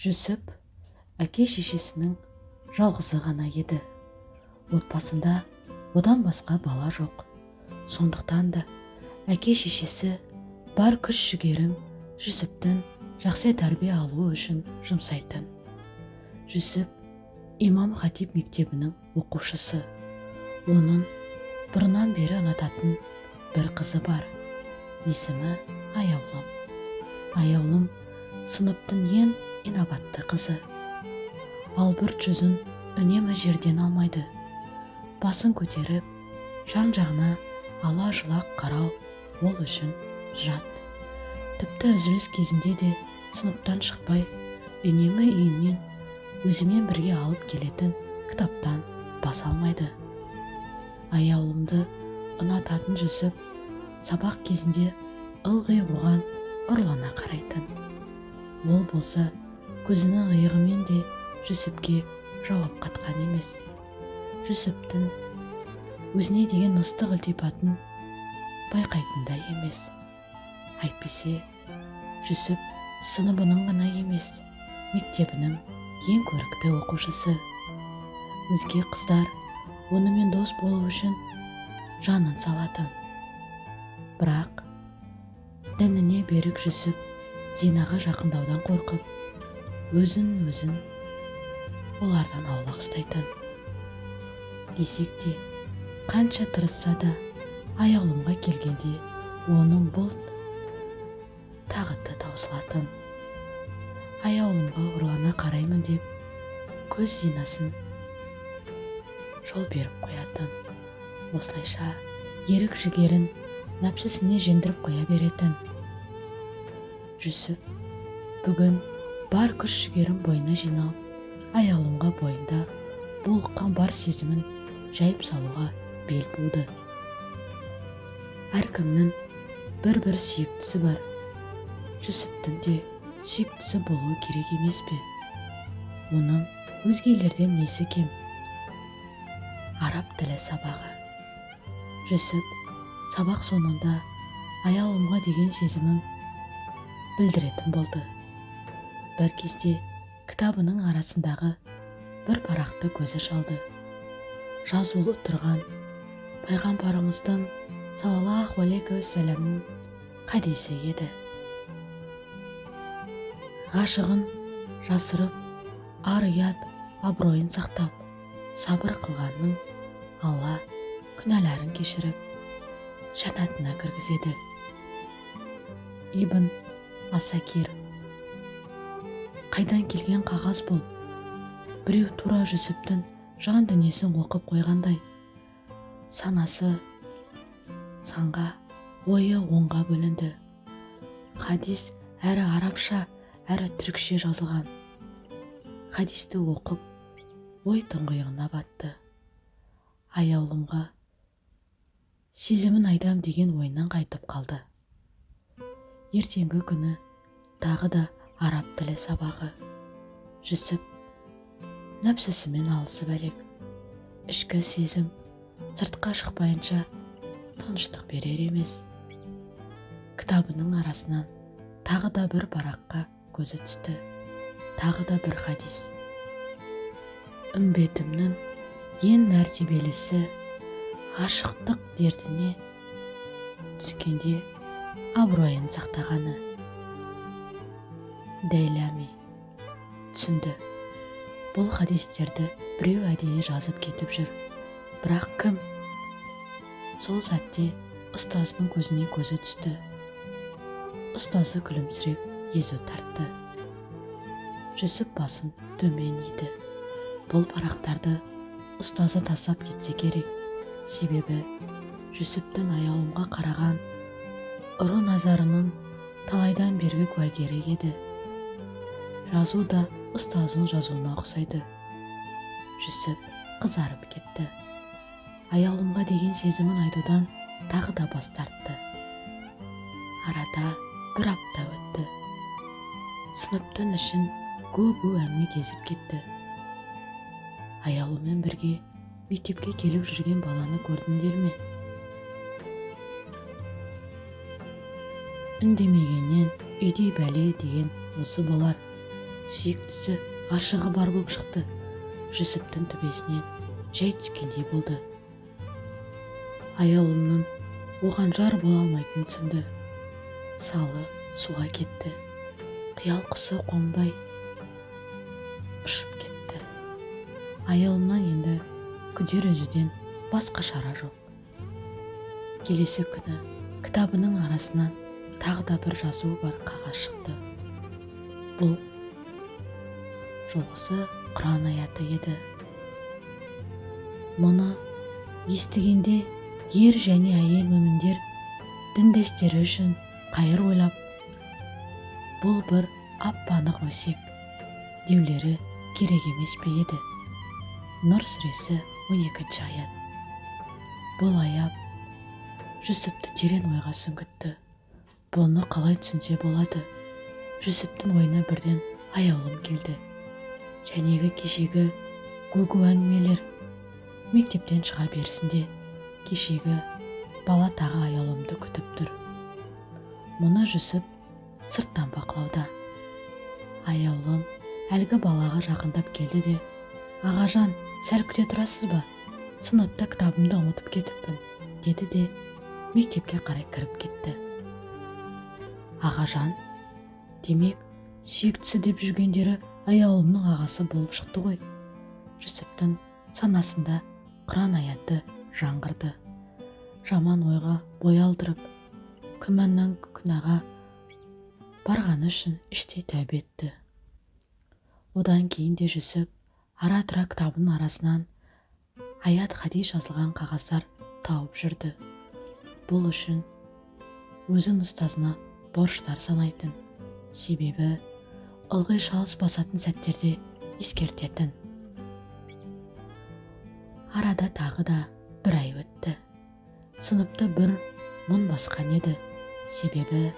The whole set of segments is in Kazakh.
Жүсіп әке-шешесінің жалғызы ғана еді. Отбасында одан басқа бала жоқ. Сондықтан да әке-шешесі бар күш-жігерін Жүсіптің жақсы тәрбие алуы үшін жұмсайтын. Жүсіп имам хатип мектебінің оқушысы. Оның бұрыннан бері ұнататын бір қызы бар. Есімі Аяулым. Аяулым сыныптың ең инабатты қызы. Албырт жүзін үнемі жерден алмайды. Басын көтеріп, жан-жағына ала-жұлақ қарау ол үшін жат. Тіпті үзіліс кезінде де сыныптан шықпай, үнемі үйінен өзімен бірге алып келетін кітаптан бас алмайды. Аяулымды ұнататын Жүсіп сабақ кезінде ылғи оған ұрлана қарайтын. Ол болса көзінің иығымен де Жүсіпке жауап қатқан емес. Жүсіптің өзіне деген ыстық ілтипатын байқайтын да емес. Әйтпесе Жүсіп сыныбының ғана емес, мектебінің ең көрікті оқушысы. Өзге қыздар онымен дос болу үшін жанын салатын. Бірақ дініне берік Жүсіп зинаға жақындаудан қорқып, өзін-өзін олардан аулақ ұстайтын. Десек те, қанша тырысса да, Аяулымға келгенде оның бұл тағыты таусылатын. Аяулымға ұрлана қараймын деп көз зинасын жол беріп қоятын. Осылайша ерік-жігерін нәпсісіне жеңдіріп қоя беретін. Жүсіп бүгін бар күш-жігерін бойына жинап, Аяулымға бойында булыққан бар сезімін жайып салуға бел буды. Әркімнің бір-бір сүйіктісі бар. Жүсіптің де сүйіктісі болуы керек емес пе? Оның өзгелерден несі кем? Араб тілі сабағы. Жүсіп сабақ соңында Аяулымға деген сезімін білдіретін болды. Бір кезде кітабының арасындағы бір парақты көзі шалды. Жазулы тұрған пайғамбарымыздың саллаллаху алейхи уассаламның хадисі еді. Ғашығын жасырып, ар-ұят абыройын сақтап, сабыр қылғанның Алла күнәларын кешіріп, жәннатына кіргізеді. Ибн Асакир. Қайдан келген қағаз бұл? Біреу тура Жүсіптің жан дүниесін оқып қойғандай. Санасы санға, ойы онға бөлінді. Хадис әрі арабша, әрі түрікше жазылған. Хадисті оқып, ой тұңғиығына батты. Аяулымға сезімін айтам деген ойынан қайтып қалды. Ертеңгі күні тағы да араб тілі сабағы. Жүсіп нәпсісімен алысып әлек. Ішкі сезім сыртқа шықпайынша тыныштық берер емес. Кітабының арасынан тағы да бір параққа көзі түсті. Тағы да бір хадис. Үмбетімнің ең мәртебелісі ғашықтық дертіне түскенде абыройын сақтағаны. Дәйләми түсінді. Бұл хадистерді біреу әдейі жазып кетіп жүр. Бірақ кім? Сол сәтте ұстазының көзіне көзі түсті. Ұстазы күлімсіреп езу тартты. Жүсіп басын төмен иді. Бұл парақтарды ұстазы тастап кетсе керек. Себебі Жүсіптің Аяулымға қараған ұры назарының талайдан бергі куәгері еді. Жазу да ұстазының жазуына ұқсайды. Жүсіп қызарып кетті. Аяулымға деген сезімін айтудан тағы да бас тартты. Арада бір апта өтті. Сыныптың ішін гу-гу әңгіме кезіп кетті. Аяулыммен бірге мектепке келіп жүрген баланы көрдіңдер ме? Үндемегеннен үйдей бәле деген осы болар. Сүйіктісі, ғашығы бар боп шықты. Жүсіптің төбесінен жай түскендей болды. Аяулымның оған жар бола алмайтынын түсінді. Салы суға кетті. Қиял құсы қонбай ұшып кетті. Аяулымнан енді күдер үзуден басқа шара жоқ. Келесі күні кітабының арасынан тағы да бір жазуы бар қағаз шықты. Бұл жолғысы Құран аяты еді. Мұны естігенде ер және әйел мүміндер діндестері үшін қайыр ойлап, бұл бір ап-анық өсек деулері керек емес пе еді? Нұр сүресі 12 аят. Бұл аят Жүсіпті терең ойға сүңгітті. Бұны қалай түсінсе болады? Жүсіптің ойына бірден Аяулым келді. Жәнегі кешегі гу-гу әңгімелер. Мектептен шыға берісінде кешегі бала тағы Аяулымды күтіп тұр. Мұны Жүсіп сырттан бақылауда. Аяулым әлгі балаға жақындап келді де, «Ағажан, сәл күте тұрасыз ба? Сыныпта кітабымды ұмытып кетіппін», деді де мектепке қарай кіріп кетті. Ағажан, демек, сүйіктісі деп жүргендері Аяулымның ағасы болып шықты ғой. Жүсіптің санасында Құран аяты жаңғырды. Жаман ойға бой алдырып, күмәннан күнәға барғаны үшін іштей тәубе етті. Одан кейін де Жүсіп ара-тұра кітабының арасынан аят, хадис жазылған қағаздар тауып жүрді. Бұл үшін өзін ұстазына борыштар санайтын. Себебі ылғи шалыс басатын сәттерде ескертетін. Арада тағы да бір ай өтті. Сыныпты бір мұң басқан еді. Себебі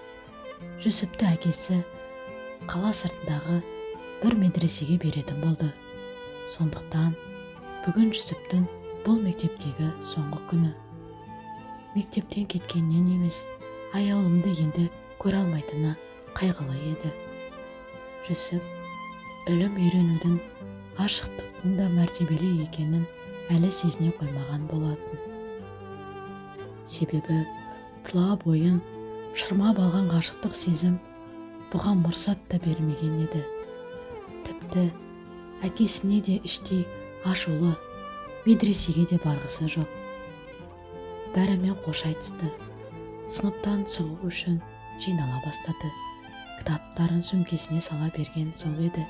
Жүсіпті әкесі қала сыртындағы бір медресеге беретін болды. Сондықтан бүгін Жүсіптің бұл мектептегі соңғы күні. Мектептен кеткеннен емес, Аяулымды енді көре алмайтыны қайғылы еді. Жүсіп ілім үйренудің, ғашықтықтың да мәртебелі екенін әлі сезіне қоймаған болатын. Себебі тұла бойын шырмап алған ғашықтық сезім бұған мұрсат та бермеген еді. Тіпті әкесіне де іштей ашулы, медресеге де барғысы жоқ. Бәрімен қош айтысты. Сыныптан шығу үшін жинала бастады. Кітаптарын сөмкесіне сала берген сол еді,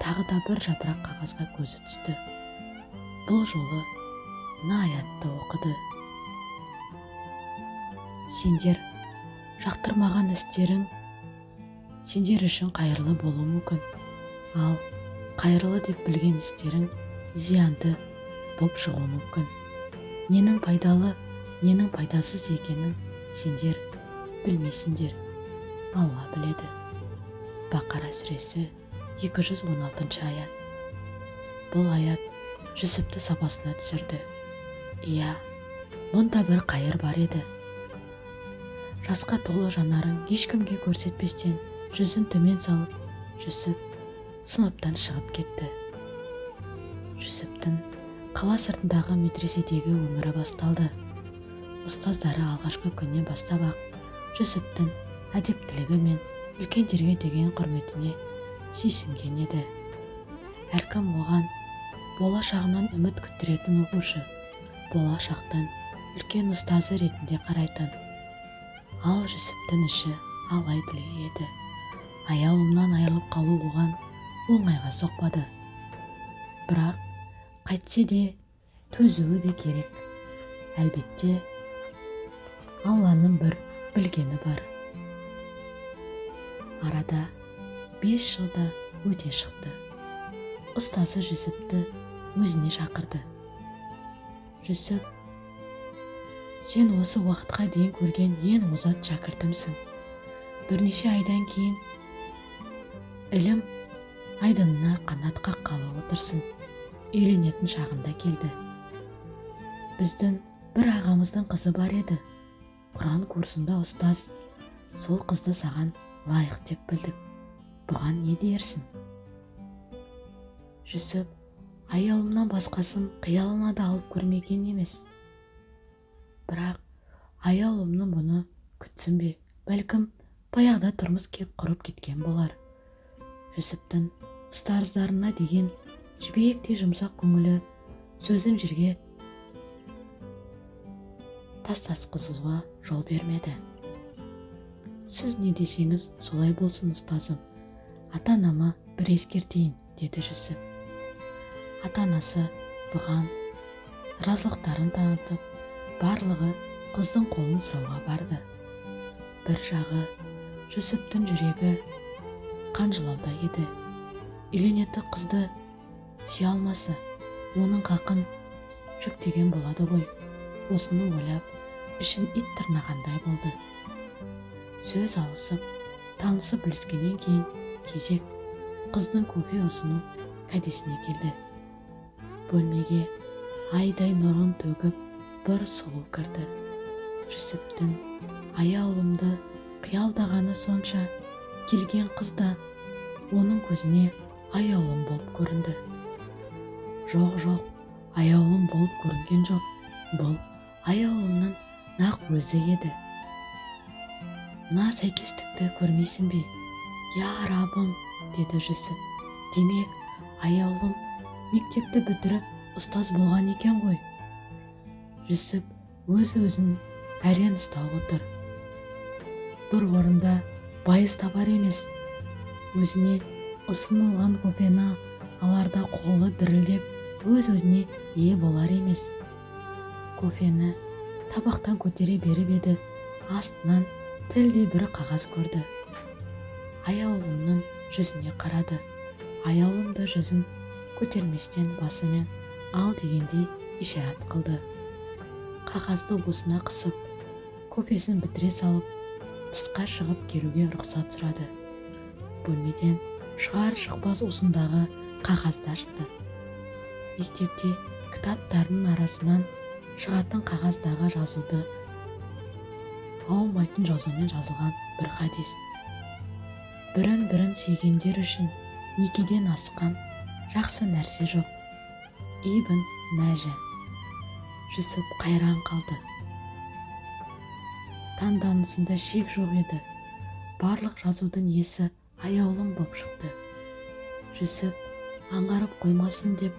тағы да бір жапырақ қағазға көзі түсті. Бұл жолы мына аятты оқыды. Сендер жақтырмаған істерің сендер үшін қайырлы болуы мүмкін. Ал қайырлы деп білген істерің зиянды боп шығуы мүмкін. Ненің пайдалы, ненің пайдасыз екенін сендер білмейсіңдер. Алла біледі. Бақара сүресі 216 аят. Бұл аят Жүсіпті сабасына түсірді. Иә, мұнда бір қайыр бар еді. Жасқа толы жанарын ешкімге көрсетпестен жүзін төмен салып, Жүсіп сыныптан шығып кетті. Жүсіптің қала сыртындағы медреседегі өмірі басталды. Ұстаздары алғашқы күннен бастап-ақ Жүсіптің әдептілігі мен үлкендерге деген құрметіне сүйсінген еді. Әркім оған болашағынан үміт күттіретін оқушы, болашақтың үлкен ұстазы ретінде қарайтын. Ал Жүсіптің іші алай-дүлей еді. Аяулымнан айырылып қалу оған оңайға соқпады. Бірақ қайтсе де төзуі де керек. Әлбетте, Алланың бір білгені бар. Арада 5 жылда өте шықты. Ұстазы Жүсіпті өзіне шақырды. Жүсіп, сен осы уақытқа дейін көрген ең озат шәкіртімсің. Бірнеше айдан кейін ілім айдынына қанат қаққалы отырсың. Үйленетін шағында келді. Біздің бір ағамыздың қызы бар еді. Құран курсында ұстаз. Сол қызды саған лайық деп білдік. Бұған не дерсің? Жүсіп Аяулымнан басқасын қиялына да алып көрмеген емес. Бірақ Аяулымның бұны күтсін бе, бәлкім, баяғыда тұрмыс құрып кеткен болар. Жүсіптің ұстаздарына деген жібектей жұмсақ көңілі сөзін жерге тастасқызуға жол бермеді. Сіз не десеңіз, солай болсын, ұстазым. Ата-анама бір ескертейін, деді Жүсіп. Ата-анасы бұған разылықтарын танытып, барлығы қыздың қолын сұрауға барды. Бір жағы Жүсіптің жүрегі қанжылауда еді. Үйленетін қызды сүйе алмаса, оның қақын жүктеген болады ғой. Осыны ойлап, ішін ит тырнағандай болды. Сөз алысып, танысып біліскеннен кейін кезек қыздың кофе ұсыну кәдесіне келді. Бөлмеге айдай нұрын төгіп бір сұлу кірді. Жүсіптің Аяулымды қиялдағаны сонша, келген қыз да оның көзіне Аяулым болып көрінді. Жоқ, жоқ, Аяулым болып көрінген жоқ. Бұл Аяулымның нақ өзі еді. Мына сәйкестікті көрмейсің бе? Я Раббым, деді Жүсіп. Демек, Аяулым мектепті бітіріп, ұстаз болған екен ғой. Жүсіп өз-өзін әрең ұстап отыр. Бір орында байыз табар емес. Өзіне ұсынылған кофені аларда қолы дірілдеп, өз-өзіне ие болар емес. Кофені табақтан көтере беріп еді, астынан тілдей бір қағаз көрді. Аяулымның жүзіне қарады. Аяулым да жүзін көтерместен басымен ал дегендей ишарат қылды. Қағазды уысына қысып, кофесін бітіре салып, тысқа шығып келуге рұқсат сұрады. Бөлмеден шығар шықпас уысындағы қағазды ашты. Мектепте кітаптарының арасынан шығатын қағаздағы жазуды аумайтын жазумен жазылған бір хадис. Бірін бірін сүйгендер үшін некеден асқан жақсы нәрсе жоқ. Ибн Мәжә. Жүсіп қайран қалды. Таңданысында шек жоқ еді. Барлық жазудың иесі Аяулым боп шықты. Жүсіп аңғарып қоймасын деп,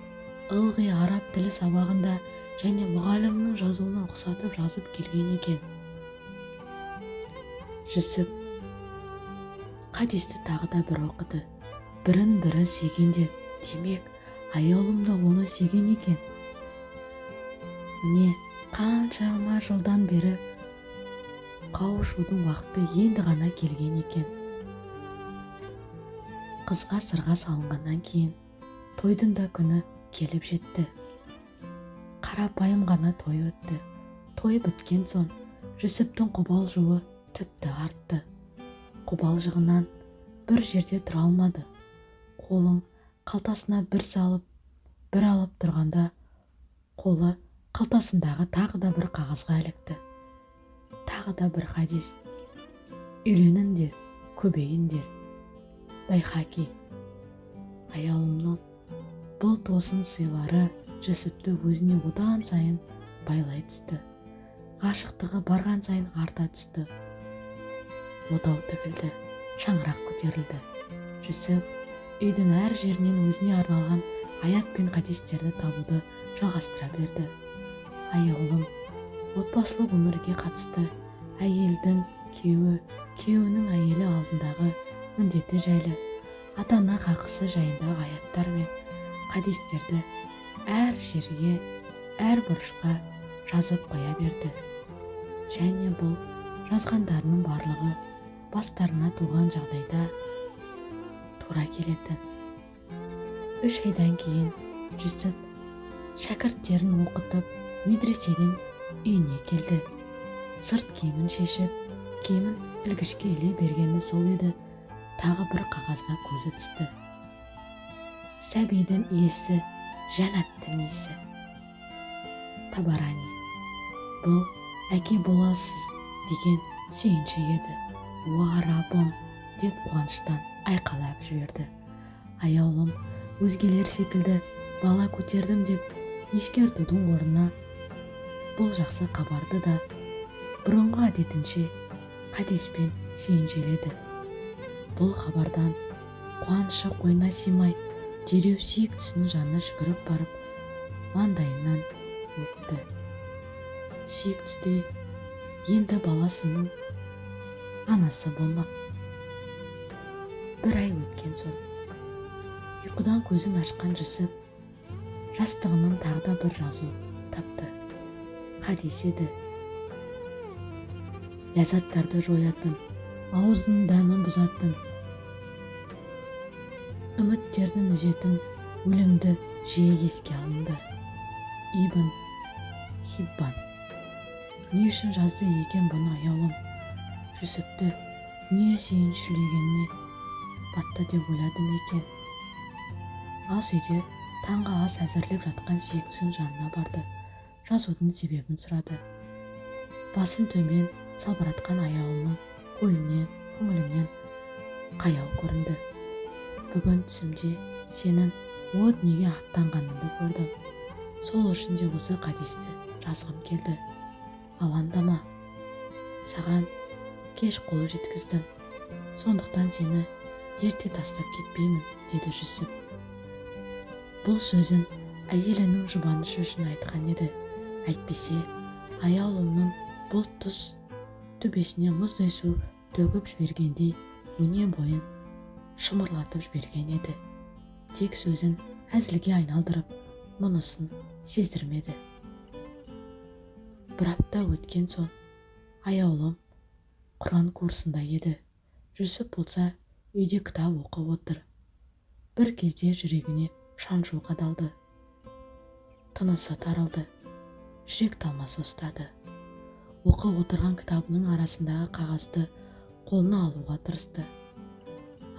ылғи араб тілі сабағында және мұғалімнің жазуына ұқсатып жазып келген екен. Жүсіп хадисті тағы да бір оқыды. Бірін бірі сүйгендер. Демек, Аяулым да оны сүйген екен. Міне, қаншама жылдан бері қауышудың уақыты енді ғана келген екен. Қызға сырға салынғаннан кейін тойдың да күні келіп жетті. Қарапайым ғана той өтті. Той біткен соң Жүсіптің қобалжуы тіпті артты. Қобалжығынан бір жерде тұра алмады. Қолын қалтасына бір салып, бір алып тұрғанда қолы қалтасындағы тағы да бір қағазға ілікті. Тағы да бір хадис. Үйленіңдер, көбейіңдер. Байхаки. Аяулымның бұл тосын сыйлары Жүсіпті өзіне одан сайын байлай түсті. Ғашықтығы барған сайын арта түсті. Отау тігілді, шаңырақ көтерілді. Жүсіп үйдің әр жерінен өзіне арналған аят пен хадистерді табуды жалғастыра берді. Аяулым отбасылық өмірге қатысты әйелдің күйеуі, күйеуінің әйелі алдындағы міндеті жайлы, ата-ана хақысы жайындағы аяттар мен хадистерді әр жерге, әр бұрышқа жазып қоя берді. Және бұл жазғандарының барлығы бастарына туған жағдайда тура келетін. 3 айдан кейін Жүсіп шәкірттерін оқытып, медреседен үйіне келді. Сырт киімін шешіп, киімін ілгішке іле бергені сол еді, тағы бір қағазға көзі түсті. Сәбидің иесі жәннаттың иісі. Табарани. Бұл әке боласыз деген сүйінші еді. Уа Раббым, деп қуаныштан айқайлап жіберді. Аяулым Өзгелер секілді бала көтердім деп ескертудің орнына бұл жақсы хабарды да бұрынғы әдетінше хадиспен сүйіншеледі. Бұл хабардан қуанышы қойнына сыймай, дереу сүйіктісінің жанына жүгіріп барып, маңдайынан өпті. Сүйіктісі де енді баласының анасы болмақ. Бір ай өткен соң ұйқыдан көзін ашқан Жүсіп жастығынан тағы да бір жазу тапты. Хадис еді. Ләззаттарды жоятын, ауыздың дәмін бұзатын, үміттердің үзетін өлімді жиі еске алыңдар. Ибн Хиббан. Не үшін жазды екен бұны аяулым? Жүсіпті не сүйіншілегеніне батты деп ойлады ма екен? Ас үйде таңғы ас әзірлеп жатқан сүйіктісінің жанына барды. Жазудың себебін сұрады. Басын төмен салбыратқан аяулымның көңілінен қаяу көрінді. Бүгін түсімде сенің о дүниеге аттанғаныңды көрдім. Сол үшін де осы хадисті жазғым келді. Алаңдама, саған кеш қол жеткіздім. Сондықтан сені ерте тастап кетпеймін, деді Жүсіп. Бұл сөзін әйелінің жұбанышы үшін айтқан еді. Әйтпесе, аяулымның бұл тұс төбесіне мұздай су төгіп жібергендей өне бойын шымырлатып жіберген еді. Тек сөзін әзілге айналдырып, мұнысын сездірмеді. Бір апта өткен соң аяулым Құран курсында еді. Жүсіп болса үйде кітап оқып отыр. Бір кезде жүрегіне шаншу қадалды. Тынысы тарылды. Жүрек талмасы ұстады. Оқып отырған кітабының арасындағы қағазды қолына алуға тырысты.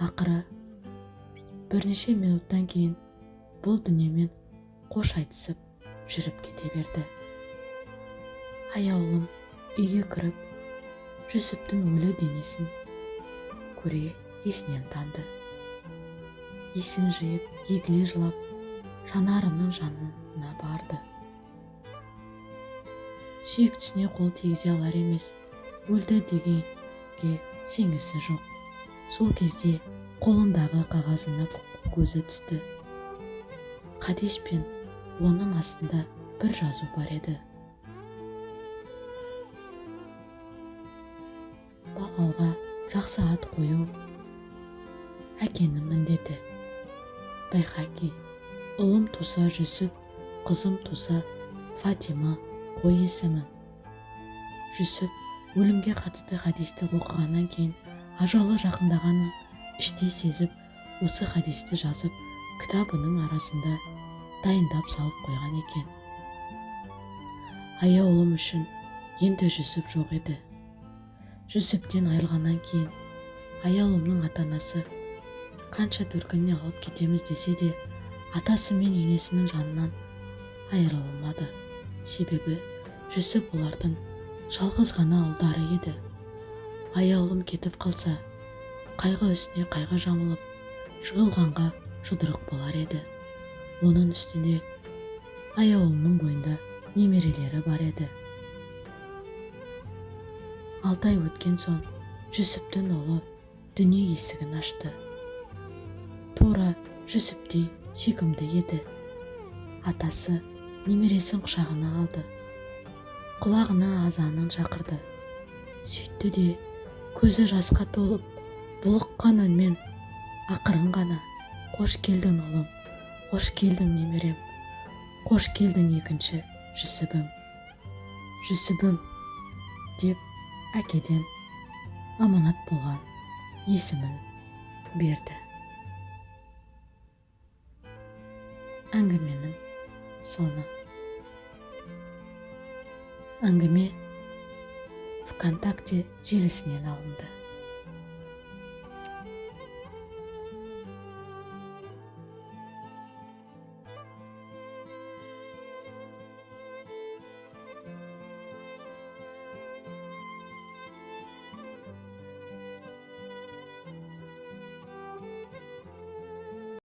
Ақыры бірнеше минуттан кейін бұл дүниемен қош айтысып жүріп кете берді. Аяулым үйге кіріп, Жүсіптің өлі денесін көре есінен танды. Есін жиып, егіле жылап, жанарының жанына барды. Сүйіктісіне қол тигізе алар емес, өлді дегенге сенгісі жоқ. Сол кезде қолындағы қағазына көзі түсті. Хадис пен оның астында бір жазу бар еді. Балалға жақсы ат қою әкенің міндеті. Байхаки, ұлым туса Жүсіп, қызым туса Фатима қой есімін. Жүсіп өлімге қатысты хадисті оқығаннан кейін ажалы жақындағанын іштей сезіп, осы хадисті жазып, кітабының арасында дайындап салып қойған екен. Аяулым үшін енді Жүсіп жоқ еді. Жүсіптен айырылғаннан кейін аяулымның ата-анасы қанша төркініне алып кетеміз десе де, атасы мен енесінің жанынан айырылмады. Себебі Жүсіп олардың жалғыз ғана ұлдары еді. Аяулым кетіп қалса, қайғы үстіне қайғы жамылып, жығылғанға жұдырық болар еді. Оның үстінде аяулымның бойында немерелері бар еді. 6 ай өткен соң Жүсіптің ұлы дүние есігін ашты. Тура Жүсіптей сүйкімді еді. Атасы немересін құшағына алды. Құлағына азанын шақырды. Сөйтті де көзі жасқа толып, бұлыққан үнмен ақырын ғана: «Қош келдің, ұлым, қош келдің, немерем, қош келдің, екінші Жүсібім, Жүсібім», деп әкеден аманат болған есімін берді. Әңгіменің соңы. Әңгіме ВКонтакте желісінен алынды.